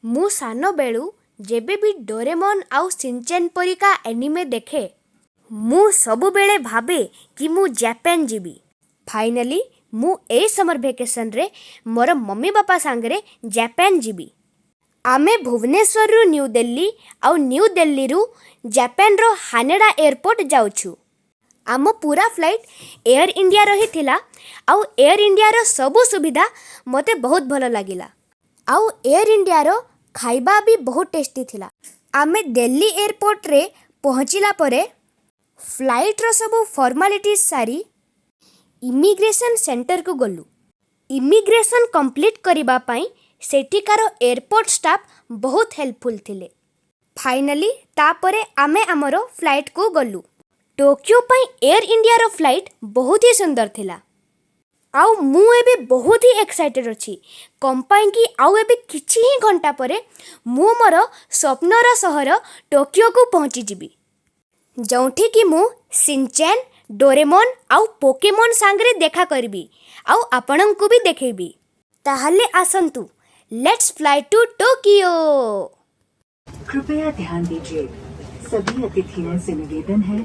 ମୁଁ ସାନବେଳୁ ଯେବେ ବି ଡୋରେମନ୍ ଆଉ ସିନଚେନ୍ ପରିକା ଆନିମେ ଦେଖେ, ମୁଁ ସବୁବେଳେ ଭାବେ କି ମୁଁ ଜାପାନ ଯିବି। ଫାଇନାଲି ମୁଁ ଏଇ ସମର ଭେକେସନରେ ମୋର ମମି ବାପା ସାଙ୍ଗରେ ଜାପାନ ଯିବି। ଆମେ ଭୁବନେଶ୍ୱରରୁ ନ୍ୟୁ ଦିଲ୍ଲୀ ଆଉ ନ୍ୟୁ ଦିଲ୍ଲୀରୁ ଜାପାନର ହାନେଡା ଏୟାରପୋର୍ଟ ଯାଉଛୁ। ଆମ ପୁରା ଫ୍ଲାଇଟ୍ ଏୟାର ଇଣ୍ଡିଆର ହିଁ ଥିଲା ଆଉ ଏୟାର ଇଣ୍ଡିଆର ସବୁ ସୁବିଧା ମୋତେ ବହୁତ ଭଲ ଲାଗିଲା ଆଉ ଏୟାର ଇଣ୍ଡିଆର ଖାଇବା ବି ବହୁତ ଟେଷ୍ଟି ଥିଲା। ଆମେ ଦିଲ୍ଲୀ ଏୟାରପୋର୍ଟରେ ପହଞ୍ଚିଲା ପରେ ଫ୍ଲାଇଟ୍ର ସବୁ ଫର୍ମାଲିଟିଜ୍ ସାରି ଇମିଗ୍ରେସନ୍ ସେଣ୍ଟରକୁ ଗଲୁ। ଇମିଗ୍ରେସନ୍ କମ୍ପ୍ଲିଟ୍ କରିବା ପାଇଁ ସେଠିକାର ଏୟାରପୋର୍ଟ ଷ୍ଟାଫ୍ ବହୁତ ହେଲ୍ପଫୁଲ୍ ଥିଲେ। ଫାଇନାଲି ତାପରେ ଆମେ ଆମର ଫ୍ଲାଇଟ୍କୁ ଗଲୁ। ଟୋକିଓ ପାଇଁ ଏୟାର ଇଣ୍ଡିଆର ଫ୍ଲାଇଟ୍ ବହୁତ ହି ସୁନ୍ଦର ଥିଲା ଆଉ ମୁଁ ଏବେ ବହୁତ ହି ଏକ୍ସାଇଟେଡ୍ ଅଛି, କ'ଣ ପାଇଁ କି ଆଉ ଏବେ କିଛି ହିଁ ଘଣ୍ଟା ପରେ ମୁଁ ମୋର ସ୍ୱପ୍ନର ସହର ଟୋକିଓକୁ ପହଞ୍ଚିଯିବି, ଯେଉଁଠିକି ମୁଁ ସିନଚେନ୍, ଡୋରେମନ୍ ଆଉ ପୋକେମନ୍ ସାଙ୍ଗରେ ଦେଖା କରିବି ଆଉ ଆପଣଙ୍କୁ ବି ଦେଖେଇବି। ତାହେଲେ ଆସନ୍ତୁ, let's fly to Tokyo. कृपया ध्यान दीजिए, सभी अतिथियों से निवेदन है।